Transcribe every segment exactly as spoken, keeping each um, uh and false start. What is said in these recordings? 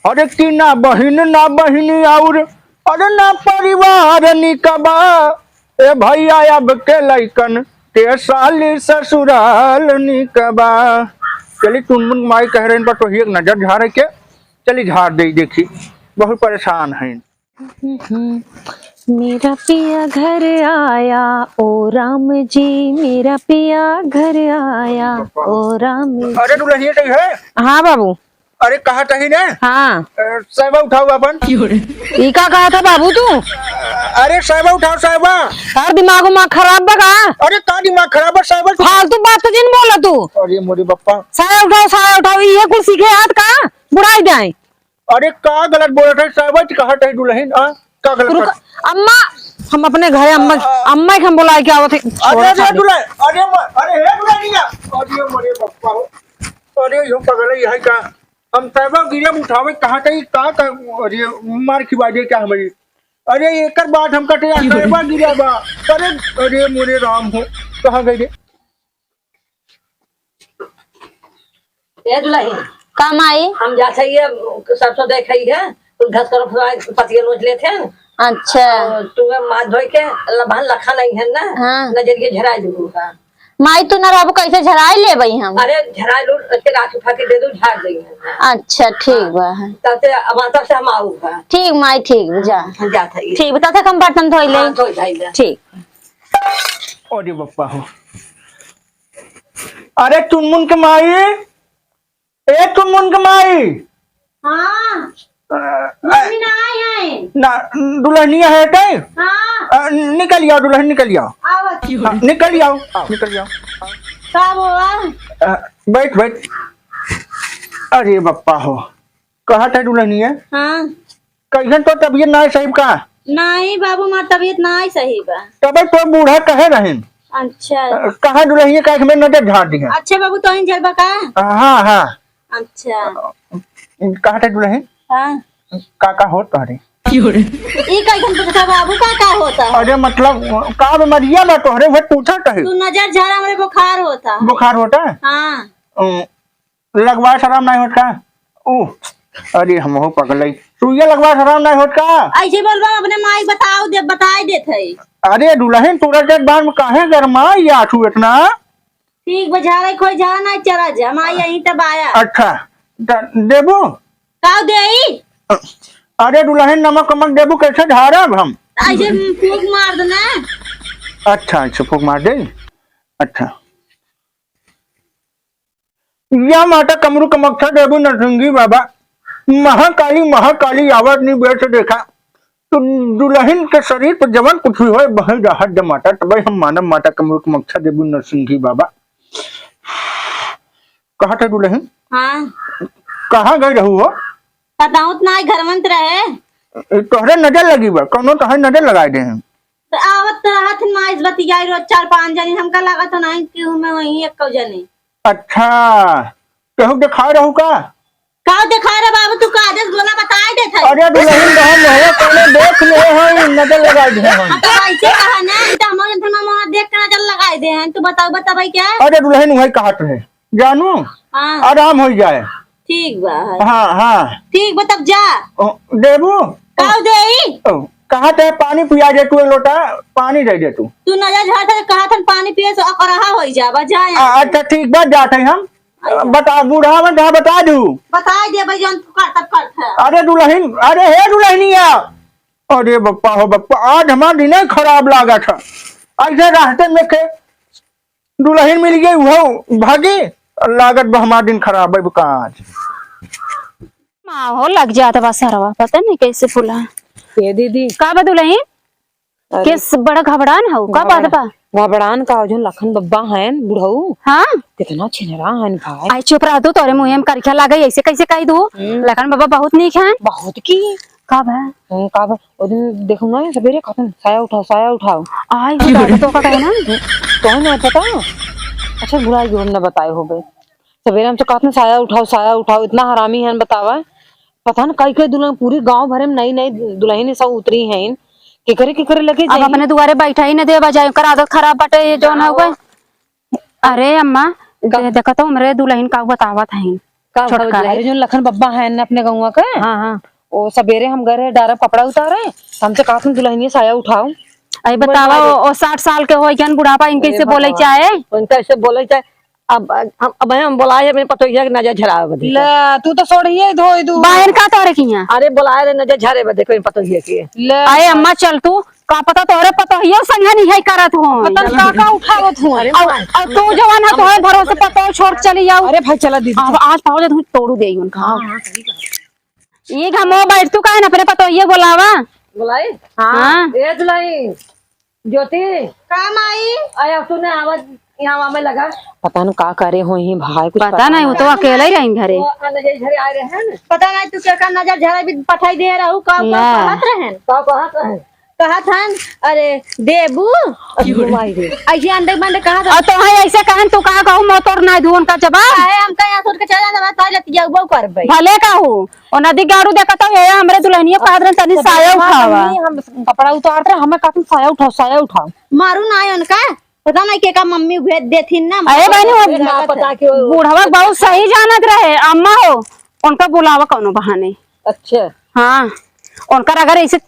अरे कि ना बहिन, ना बहिन और, अरे ना परिवार निक बा। ए भैया, अब के लइकन के साली ससुराल निक बा। चली, टुनमुन माई कह रहे हैं, पर तो एक नजर झारे के, चली झार दे, देखी, बहुत परेशान हैं। मेरा पिया घर आया, ओ राम जी, मेरा पिया घर आया, ओ राम जी। अरे दुल्हनिया, कहीं है? हाँ बाबू। अरे, कहा तही ने? हाँ। अ, साहिबा उठाओ अपन। ई का कहा था बाबू तू? अरे साहिबा उठाओ, साहिबा। तार दिमाग उमाग खराब बा का? अरे का दिमाग खराब बा साहिबा? फालतू बात तो जिन बोला तू। अरे मोरे बप्पा। साया उठाओ, साया उठाओ, ये कुल सीखे हाथ का? बुढ़ाई जाए। अरे का गलत बोलत है साहिबा, तू कहा तही दुल्हन, आ? का गलत रुक, कर- अम्मा, हम अपने घरे अम्मा, आ, आ। अम्मा के हम बुलाए के आवत है। अरे, छोड़ा अरे, सारे। दुल्हन, अरे, म-, अरे, हे दुल्हनिया, अरे मोरे बप्पा हो। अरे यो पगलई है का? हम साहिबा गिरब उठावे कहा तही का, का, अरे मार खिवा दे क्या हमारी? अरे एकर बात हम कटे, साहिबा गिरा बा। अरे, अरे मोरे राम हो, कहाँ गई रे? ए दुल्हन, का माई? हम जात है ये सरसों देखे है, कुल घास कर पतिया नोच लेत हैं। अच्छा। और तू माथ धोए के लभान लखा नहीं है ना, हाँ। नजरिए झराई देबू का। माई तू ना रहबू, कैसे झराई लेबई हम? अरे झराई लो, के राख उठा के दे दो, झाड़ देंगे। अच्छा, ठीक बा। तब से, अब तब से हम आऊ बा। ठीक माई, ठीक बा, जा। हम जात है। ठीक बा, तब तक हम बर्तन धोई ले। हाँ, धोई धाई ले। ठीक। अरे बप्पा हो। अरे चुनमुन के माई, ए चुनमुन के माई। हाँ। अ, मम्मी ना आए हैं। ना, दुल्हनिया है कहीं? हाँ। अ, निकल आओ दुल्हन, निकल आओ। आवत। हाँ, निकल आओ, आओ, निकल आओ। का हुआ? अ, बैठ, बैठ। अरे बप्पा हो, कहा था दुल्हनिया? हाँ। कैसन तो तबीयत ना है सही का? नहीं बाबू, हमार तबीयत ना है सही बा। तबे तो बूढ़ा कहे रहेन। अच्छा। अ, कहाँ दुल्हनिया का एक में नजर झाड़ दी है। अच्छा बाबू, तो इन जलबा का? हाँ, हाँ। अच्छा। कहाँ थे दुल्हन? हाँ। का, का होत तोहरे? ई कैसन पूछता बाबू, का, का होता है? अरे मतलब, का बीमारिया बा तोहरे, वो पूछा कहे। तू नजर झाड़ा, हमरे बुखार होता है। बुखार होता है? हाँ। अ, लगवा शराब नहीं होत का? ऊ, अरे हमहू पगलई। सुइया लगवा शराब नहीं होत का? ऐसे बोलबा, अपने माई बताओ दे, बताई देत है। अरे दुल्हन, तोरा के बार में काहे गरमाई आछू इतना? ठीक बा, झाड़ा कोई झाड़ा नहीं, चला जा, माई यहीं तब आया। अच्छा, त देबू? का देई? अरे दुल्हन, नमक वमक देबू, कैसे झाड़ब हम? ऐसे फूंक मार देना। अच्छा, अच्छा, फूंक मार दे। अच्छा। या माता कमरू कमक्षा देवी नरसिंगी बाबा, महाकाली, महाकाली आवत नी बेर से देखा, तो दुल्हन के शरीर पर जवन कुछ भी होए, बहल रहत द माता, तबे हम मानब माता कमरू कमक्षा देवी नरसिंगी बाबा। कहा था दुल्हन? हाँ। कहाँ गई रहू हो? बताऊँ तो ना, घर में तो रहे। ए, तोहरे नजर लगी बा, कौनो तोहरे नजर लगाए दे हैं। तो आवत तो रहत हन माइस बतियाई रोज चार पांच जनी, हमका लागत हो नहीं कि मैं वहीं एक जनी। अच्छा, केहू देखाए रहू का? का देखाए रे बाबू, तू का आदेश बोला बताई देत है। अरे दुल्हन बहन हो, कौनो देख ले हो, नजर लगा दे हो। हाँ, तो ऐसे कहा ना, तो हम जन थमा मोहा देख के नजर लगाई दे हैं, तू बताओ, बताबाई क्या? अरे दुल्हन वही कहत रहे, जानू, हाँ। आराम हो जाए। ठीक बा। हाँ, हाँ। ठीक बा, तब जा। ओ, देबू? का देई? ओ, कहा थे पानी पिया दे तू एक लोटा, पानी दे दे तू। तू नजर झाड़ थे, कहा थे पानी पिए से अकरहा होई जाबा, जा यहाँ आ, से। अच्छा, ठीक बा, जात है हम। अच्छा। बता, बूढ़ा में कहा बता दू। बता दे भाई, जौन तू कर, तब कर थे। अरे दुल्हन, अरे हे दुल्हनिया, अरे बप्पा हो बप्पा, आज हमार दिन खराब लागत है। ऐसे रास्ते में के दुल्हन मिल गई, वो भागी, लागत बा हमार दिन खराब है का आज। माँ हो लग जात बा सरवा, पता नहीं कैसे फुला। ए दीदी। का बा दुल्हन? अरे। केस बड़ा घबरान हो, का बात घबरा-, बा? घबरान का, जो लखन बब्बा हैं बुढ़ऊ। हाँ? कितना छिनरा हैं भाई। आई चुप रह तू, तोरे मुँहे में करिखा लागे, ऐसे कैसे कही दू? हम्म। लखन बब्बा बहुत नीक हैं। बहुत की। का बा? हम्म, का बा? ओ दिन देखो ना, सबेरे कहतन, "साया उठाओ, साया उठाओ।" आई हो दादा, तो का कहे ना? तो ना पता? अच्छा, बुला गयो, हम ना बताए हो गए। सबेरे हमसे कहतन, "साया उठाओ, साया उठाओ।" इतना हरामी हैं, बतावा। पता न कई कई दुल्हन, पूरी गांव भरे में नई नई दुल्हन सब उतरी हैं। केकरे केकरे लगे अब जाई? अपने दुआरे बैठा ही न देबा जाए, ओकर आदत खराब बाटे, ये जौन ना हो गए। हो। अरे अम्मा, का? दे-, देखा तो हमरे दुल्हन का बतावत हैं। का छोटका। भौजी? अरे, जोन लखन बब्बा है ना अपने गौवा के, हाँ, हाँ। ओ सबेरे हम गए रहे डारा कपड़ा उतारे, हमसे कहा तुम दुल्हनिया साया उठाओ। अरे बोल बतावा, भाई। ओ, ओ साठ साल के होई गन बुढ़ापा, इनके अरे से बोले भगवान। चाहे। उनका ऐसे बोले चाहे। अब, अब, अब हम बोलाए अपने पतोहिया के नजर झरावे बदे। ले, तू तो सोड़िए धोई दू। बाहर का तोरे किया? अरे बोलाए रे नजर झरे बदे कोई पतोहिया के। ले। अरे अम्मा चल तू, का पता तोरे पतोहिया संग नहीं है करत हो। पता नहीं का का उठावत हो। अरे और, माई। और तू जवान है, तोहरे भरोसे पतोह छोड़ के चली जाऊ। अरे भाई चला दीदी, अब चला। आज पाओ जे तुम तोड़ू दे उनका। हाँ, हाँ, सही कहा। ई घमो बैठ तू काहे ना अपने पतोहिए बोलावा। बोलाई? हाँ। हाँ। ए दुलाई, ज्योति। का माई? आया तूने आवाज यहाँ आवे लगा। पता न का करे हो ही भाई, कुछ पता पता नहीं, वो ना। तो अकेले ही रही घरे। वो आ नजर झरे आए रहे हैं ना। पता नहीं तू क्या का नजर झरे भी पठाई दे रहू, का, का ला। कहत रहे हैं? का कहत रहे हैं? कहत हन, "अरे, देबू?" अरे, माई रे। ऐसे अंडे बंडे कहत हन। और तो है ऐसे कहन, तू कहा कहू, मैं तोर ना दूं उनका जवाब। काहे हमका यहाँ छोड़ के चला जाना, मैं तोर लतिया उबो करबै। भले कहू, और नदी गाड़ू देखत हो, ये हमरे दुल्हनिया कहत रहन, "तनी तो साया बबुआ उठावा।" तनी हम कपड़ा उतारत रहे, हमें कहत, "साया उठाओ, साया उठाओ।" मारू ना है उनका, पता नहीं के का मम्मी भेज देथिन ना। अरे बहनी, वो ना पता कि वो बुढ़वा बहुत सही जानत रहे, अम्मा हो, उनका बुलावा कौनो बहाने। अच्छा। हाँ, उनकर अगर ऐसे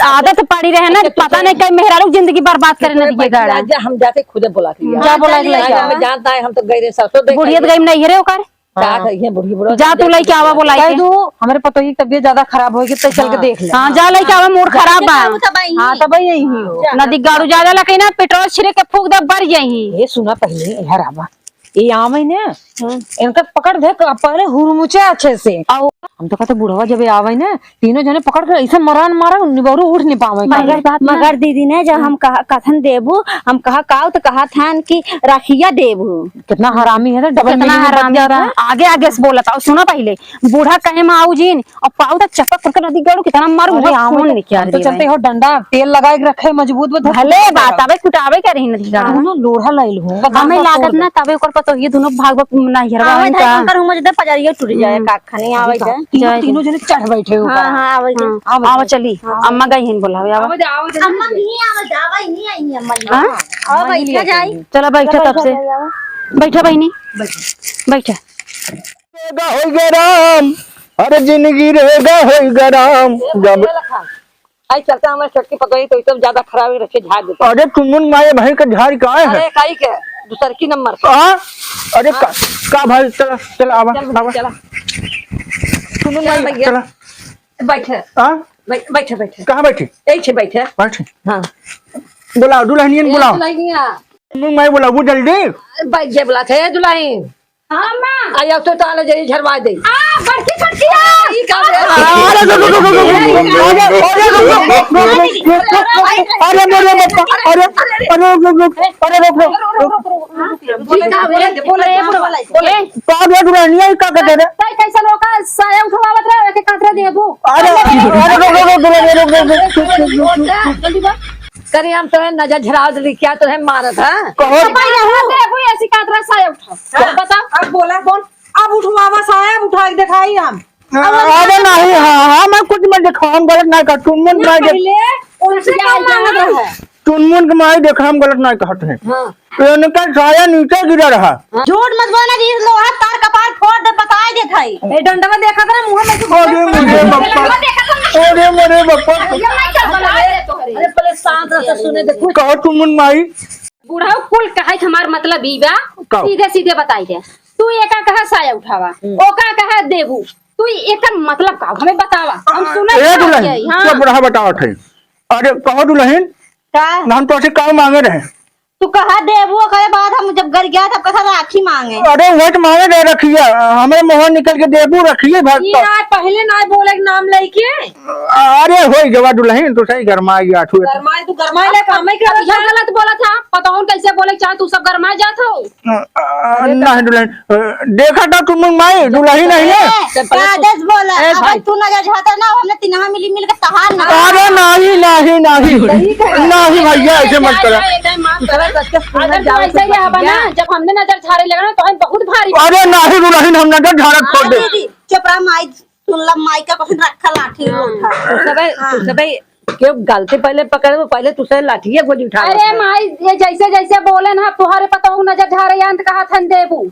आदत पड़ी रहे ना, अच्छा, तो पता नहीं कई मेहरारू जिंदगी बर्बाद करे ना दिए गाड़ा। जा, हम जाके खुदे बुला के लिया। जा बुला के लेके आओ। हम जानता है, हम तो गए रहे सरसों देख बुढ़िया तो गई नहीं है रे ओकर। का हाँ। कहिए बुढ़ी बुढ़ा जा तू लेके आवा बुलाई कह के। दू, हमरे पतोही की तबीयत ज्यादा खराब होगी तो चल के हाँ। देख ले। हाँ, जा लेके आवा, मूड खराब बा। हाँ, तब यही हो। जा। नदी गाड़ू ज्यादा लगे ना, पेट्रोल छिड़क के फूंक दे, बर जाही। ये सुना पहले, इधर आवा। ये आवे ना, हम्म। इनका पकड़ दे, क-, पहले हुरमुचे अच्छे से। आओ। हम तो कहते बुढ़वा जब ये आवे ना, तीनों जने पकड़ के ऐसे मरान मारा, निबरू उठ नहीं पावे। मगर, बात ना। मगर दीदी ने जब हम कहा, कथन देबू, हम कहा काऊ तो कहा थान कि रखिया देबू। कितना हरामी है ना, डबल कितना मीनिंग में हरामी बतियात बा। है। आगे आगे से बोलत आओ, सुना पहले, बूढ़ा कहे में आऊ जीन, और पाऊ तो चपक करके नदी गाड़ू कितना मारू, अरे, वहाँ आवे खून तो, निकाल हम तो दिए चलते भाई। हो डंडा, तेल लगाए के रखे, मजबूत बा, धर भले के बात, लगा। आवे कुटावे के रही नदी गाड़ू। हाँ, लोढ़ा लाइल हूँ, बस हमें हम लागत तो ना, तबे ओकर पतोहिए दोनों भाग भाग ना हेरवा आवे उनका। जाए, उनकर हुमज दे पजरिया टूट जाए, हम्म। का खानी आवे जाए। तीनों, जाए। तीनों जने चढ़ बैठे हो हाँ, ऊपर। हाँ, आवे जाए। हाँ, आवे आवा जाए। चली, हाँ। अम्मा गई हिन बोलावे, आवा। आवे जाए, आवे जाए। अम्मा नहीं आवे, जावा ही नहीं आई अम्मा जी। हाँ? हाँ, बैठा जाई। चला, बैठा तब से। बैठा बहिनी। बैठा। बैठा। रेगा होइगा राम, अरे जिंदगी रेगा होइगा राम। जब आई चलता हमारे छोटकी पतोही तो एकदम ज्यादा खराब ही रखे, झाड़ देते। अरे टुनमुन माई भाई का झाड़ का है? अरे काई के, दूसर की नंबर से। हाँ? अरे हाँ। का, का भाई, चला, चला, आवा, चल, आवा। चला। टुनमुन चला माई, भैया। चला। बैठे। हाँ? बै-, बैठे, बैठे। कहाँ बैठे? यही छे बैठे। बैठे। हाँ। बुलाओ, दुल्हनियन ए, बुलाओ। दुल्हनिया। टुनमुन माई बुलाओ, वो जल्दी। बैठ जे बुलाते हैं दुल्हन। हाँ, माँ। आ, अब तो ताला जरी झरवा दे। आ, बड़की छोटकी आ। ई का रे? अरे, रुक, रुक, रुक, रुक, रुक। अरे, अरे, रुक, रुक, रुक, रुक, रुक। अरे, मेरे बप्पा, अरे, अरे, रुक, रुक, अरे, रुक, रुक, रुक। बोले, बोले, बोले, बोले, बोले। का रे दुल्हनिया, ई का कहते रे? तै कैसन ओका साया उठवावत रहे, एके काट रहे देबू। अरे, अरे, रुक, रुक, रुक, दुल्हनिया, रुक, रुक, रुक, रुक, रुक, रुक। जल्दी बोल। करे हम तोहे नजर झराव देली, क्या तोहे मारत है? कहो। तो भाई, यहाँ देबू, ऐसी काट रहा साया उठाओ। हाँ? बता। अब बोला, बोल। अब उठवावा साया, अब उठा के दिखाई हम। अरे नहीं, हाँ, हाँ, मैं कुछ मत दिखाओ, हम गलत ना कर, टुनमुन ना कर। पहले उनसे क्या मांगत रहे? टुनमुन के माई देख, हम गलत ना कहत हैं। हाँ। इनका साया नीचे गिरा रहा। हाँ। झूठ मत बोलना जी, लोहा तार कपार फोड़ दे, बताए देत है। ए, डंडवा देखा था ना, मुंह में से अरे मेरे बप्पा, अरे मेरे बप्पा। ये नहीं चल बना दे तोहरे। अरे पहले शांत रह, सुने दे कुछ। कहो टुनमुन माई। बूढ़ा कुल कहे के हमार मतलब ई बा, कहो। सीधे सीधे बताई दे। तू एका कहा साया उठावा, हम्म। ओका कहा देबू, तू एकर मतलब का? हमें बतावा, हम सुने ए के दुल्हन, चाही, हाँ। चुप रहा, बतावत है। अरे कहो दुल्हन, का? हम तोसे का मांगे रहे? तू कहा देबू, ओकरे बाद हम जब घर गया तब कहा राखी मांगे। अरे वही तो मांगे रहे रखिया, हमरे मुंह निकल के देबू रखिए भर ई तो। ना पहले ना बोले के नाम लेके। अरे होई गवा दुल्हन, तू सही गरमाई गया छुए। गरमाई तू गरमाई ले, काम ही अब करत यह है। गलत बोला था, पता हो कैसे बोले चाहे तू सब गरमाई जात हो। अ, अ, नहीं दुल्हन, अ, देखा था तुम माई, दुल्हन नहीं है। ए, का आदेश बोला? ए, अब भाई। तू नजर झाता ना, हमने तीनों मिली मिल के तहार ना। अरे नहीं, नहीं, नहीं। सही कह रहा है। नहीं भैया, ऐसे मत करो। ए, ए, ए, माफ करो। अगर तू ऐसे ही हवा ना, जब हमने नजर झारे लगा ना, तो हम बहुत भारी अरे नहीं दुल्हन, हम नजर झारत छोड़ दे। दीदी, चुप रहा माई, सुन ला माई का कौन रखा लाठी हाँ। उठा। तू सबे, हाँ। तू सबे, के गलती पहले पकड़े, वो पहले तुसे लाठिए गोली उठा अरे लेता है। माई, ये जैसे जैसे बोले ना, तोहरे पतोहू नजर झारे अंत कहा थन देबू।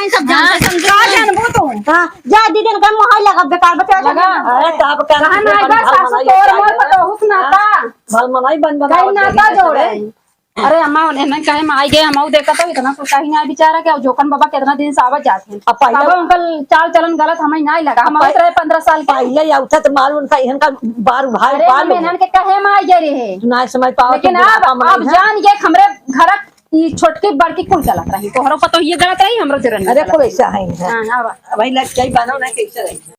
हमारे सब जानते हाँ, समझे का हैं। जानबू तू? हाँ, जा दीदी, इनका मुँह लगा, बेकार बता लगा। अरे, तो आप का कहाँ ना आइबा सासू तोर मोर पतोहू से नाता। भल मनाई बन बना कहीं नाता जोड़े। अरे अम्मा, उन्हें ना कहे, हम आई गए, हम आऊ देखा तो इतना कुछ कहीं ना बेचारा के, जोकन बाबा कितना दिन से आवत जात हैं। अब पहले अब उनका चाल चलन गलत हमें नहीं लगा, हम अब आउत रहे पन्द्रह साल के। पहले आउत है तो मालूम उनका, इनका बार भाई अरे, बार हम लोग। इन्हन के कहे में आई गए रहे। ना समझ पाओ लेकिन तो अब, बुढ़ापा में अब है। जान ये हमरे घर ई छोटकी बड़की कुल गलत रही, तोहरो पतोहिए गलत रही, हमरो जरन अरे, गलत कुल रही। ऐसा है, है। हाँ, हाँ, बा। भाई, लग जाई, बानो ना कैसे रही।